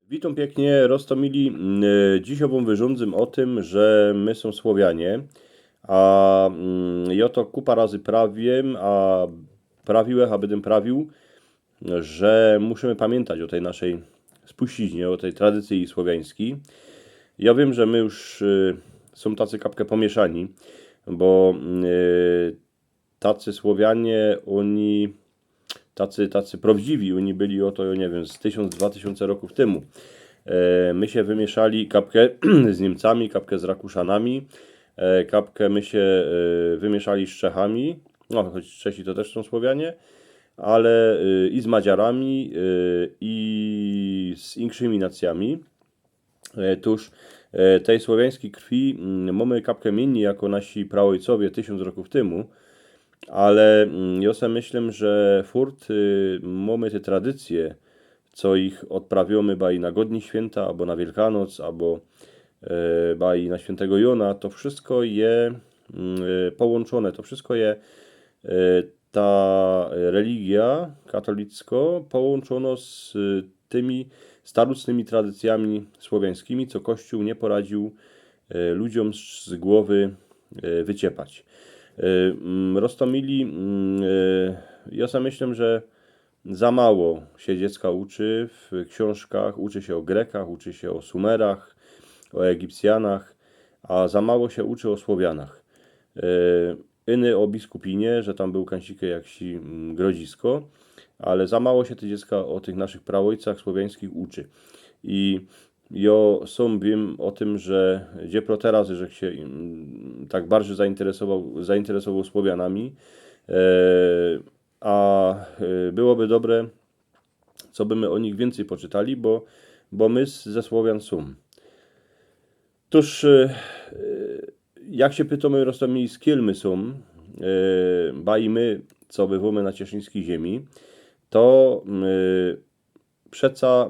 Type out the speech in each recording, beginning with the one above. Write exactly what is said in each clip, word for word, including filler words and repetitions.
Witōm piyknie, Roztōmili. Mm, e, dzisiŏj wōm wyrządzym ô tym, że my sōm Słowianie, a, mm, jŏ to kupa razy prawiym, a prawiłech, a bydym prawiōł, że musimy pamiyntać ô tyj naszyj spuściźnie, ô tyj tradycyji słowiańskij. Jŏ wiym, że my już, y, sōm tacy kapkã pōmiyszani, bo, y, tacy Słowianie, ôni, tacy, tacy prŏwdziwi, ôni byli ô to, jŏ niy wiym, z tysiōnc, dwa tysiōnce rokōw tymu. E, my sie wymiyszali kapkã z Niymcami, kapkã z Rakuszanami, e, kapkã my sie, e, wymiyszali z Czechami, no, choć Czesi to tyż sōm Słowianie, ale, e, i z Madziarami, e, i z inkszymi nacjami. E, tōż, e, tyj słowiańskij krwi, mm, mōmy kapkã miyni jako nasi praôjcowie tysiōnc rokōw tymu, ale, mm, jŏ se myślã, że furt, y, mōmy te tradycyje, co ich ôdprawiōmy baj na Godnie Świynta, abo na Wielkanoc, abo, e, baj na świyntego Jōna, to wszysko je, mm, e, połōnczōne, to wszysko je, e, ta religia katolickŏ połōnczōnŏ z, y, tymi starucznymi tradycyjami słowiańskimi, co Kościōł niy poradziōł, e, ludziōm z, z głowy, e, wyciepać. E, mm, Roztōmili, mm, e, jŏ se myślã, że za mało sie dziecka uczy w ksiōnżkach, uczy sie ô Grekach, uczy sie ô Sumerach, ô Egipcjanach, a za mało sie uczy ô Słowianach. E, Iny ô biskupinie, że tam bōł kajsik jaksik, mm, grodzisko, ale za mało sie te dziecka ô tych naszych praôjcach słowiańskich uczy. I jŏ sōm wiym ô tym, że dziepro te razy, że sie, mm, tak bardzij zainteresowoł, zainteresowoł Słowianami, e, a, e, byłoby dobre, co by my ô nich wiyncyj poczytali, bo, bo my z, ze Słowian sōm. Tōż, e, e, jak sie pytōmy, Roztōmili, z kiel my sōm, e, baj my, co bywōmy na cieszyńskij ziymi, to, e, przeca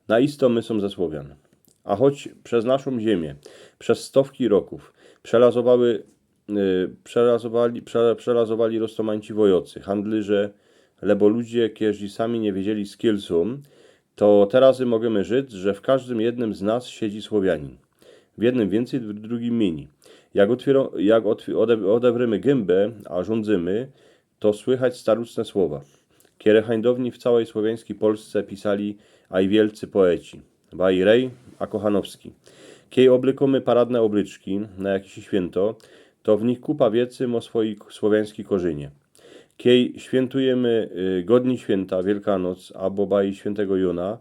na isto my sōm ze Słowian. A choć bez naszōm ziymiã, bez stowki rokōw, przelazowały, e, przelazowali, prze-, przelazowali roztōmańci wojŏcy, handlyrze, lebo ludzie, kerzy sami niy wiedzieli, z kiel sōm, to te razy możymy rzec, że w kożdym jednym z nas siedzi Słowianin. W jednym wiyncyj, w drugim miyni. Jak ôtwiyro-, jak ôtwi-, ôde-, ôdewrymy gymba, a rzōndzymy, to słychać staruczne słowa, kere hańdowni w cołkij słowiańskij Polsce pisali aj wielcy poeci, baj Rej, a Kochanowski. Kej ôblykōmy paradne ôblyczki na jakeś świynto, to w nich kupa wiecy mŏ swojij słowiańskij korzynie. Kej świyntujymy, y, Godnie Świynta, Wielkanoc, abo baj świyntego Jōna,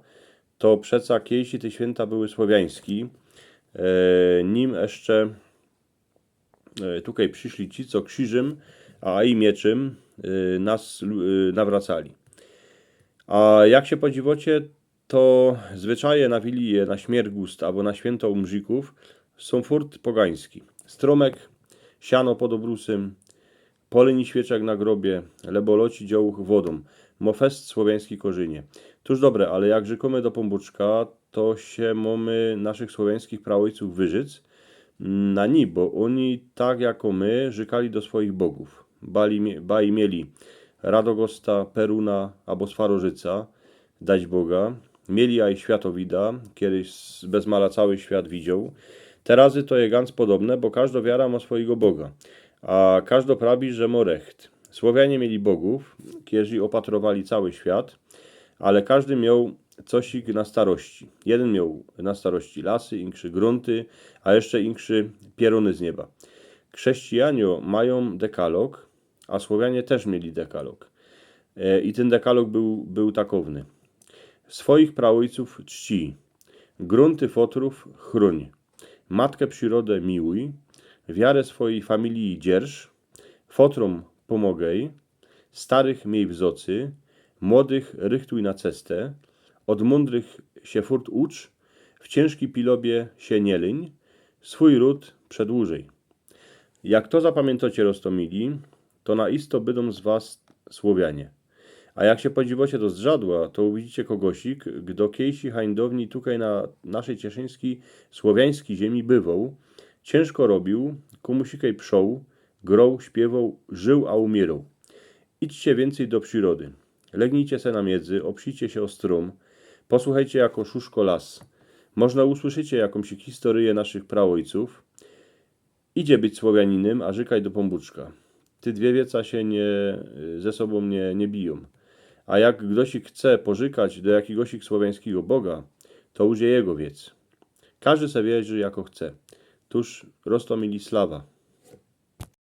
to przeca kejsi te świynta były słowiański, e, nim jeszcze, e, tukej prziszli ci, co krziżym, a i mieczym, e, nas, lu-, e, nawracali. A jak sie podziwŏcie, to zwyczaje na Wilije, na Śmiergust abo na świynto umrzikōw sōm furt pogański. Strōmek, siano pod ôbrusym, pŏlyni świyczek na grobie, lebo lŏci dziołuch wodōm. Mŏ fest słowiańskij korzynie. Tōż dobre, ale jak rzykōmy do Pōnbōczka, to sie mōmy naszych słowiańskich praôjcōw wyżyc na ni, bo ôni tak jako my rzykali do swojich bogōw. Bali mie-, baj mieli Radogosta, Peruna abo Swarożyca, dać Boga. Mieli aj Światowida, kery s-, bez mala cołki świat widzioł. Te razy to je gans podobne, bo kożdo wiara mŏ swojigo Boga, a kożdo prawi, że mŏ recht. Słowianie mieli bogōw, kerzy ôpatrowali cołki świat, ale kożdy mioł cosik na starosci. Jedyn mioł na starosci lasy, inkszy grōnty, a jeszcze inkszy pierōny z nieba. Chrześcijanie majōm dekalog, a Słowianie tyż mieli dekalog. E, i tyn dekalog bōł, bōł takowny. Swojich praôjcōw czcij, grōnty fŏtrōw chrōń, matkã prziroda miłuj, wiarã swojij familiji dzierż, fŏtrōm pōmŏgej, starych miej w zŏcy, młodych rychtuj na cestã, ôd mōndrych sie furt ucz, w ciynżkij pilobie sie niy lyń, swōj rōd przedłużej. Jak to zapamiyntŏcie, Roztōmili, to na isto bydōm z was Słowianie. A jak sie podziwŏcie do zdrzadła, to uwidzicie kogosik, gdo kejsi hańdowni tukej na naszyj cieszyńskij, słowiańskij ziymi bywoł, ciynżko robiōł, kōmusikej przoł, groł, śpiywoł, żył, a umiyroł. Idźcie wiyncyj do przirody. Legnijcie se na miedzy, ôprzijcie sie ô strōm, Posłuchejcie jako szuszko las. Może usłyszycie jakōmś historyjõ naszych praôjcōw. Idzie być Słowianinym, a rzykać do Pōnbōczka. Te dwie wieca sie niy, ze sobōm niy, niy bijōm. A jak ftoś chce porzykać do jakigoś słowiańskigo Boga, to już je jego wiec. Kożdy se wierzi jako chce. Tōż Rostomili Slawa.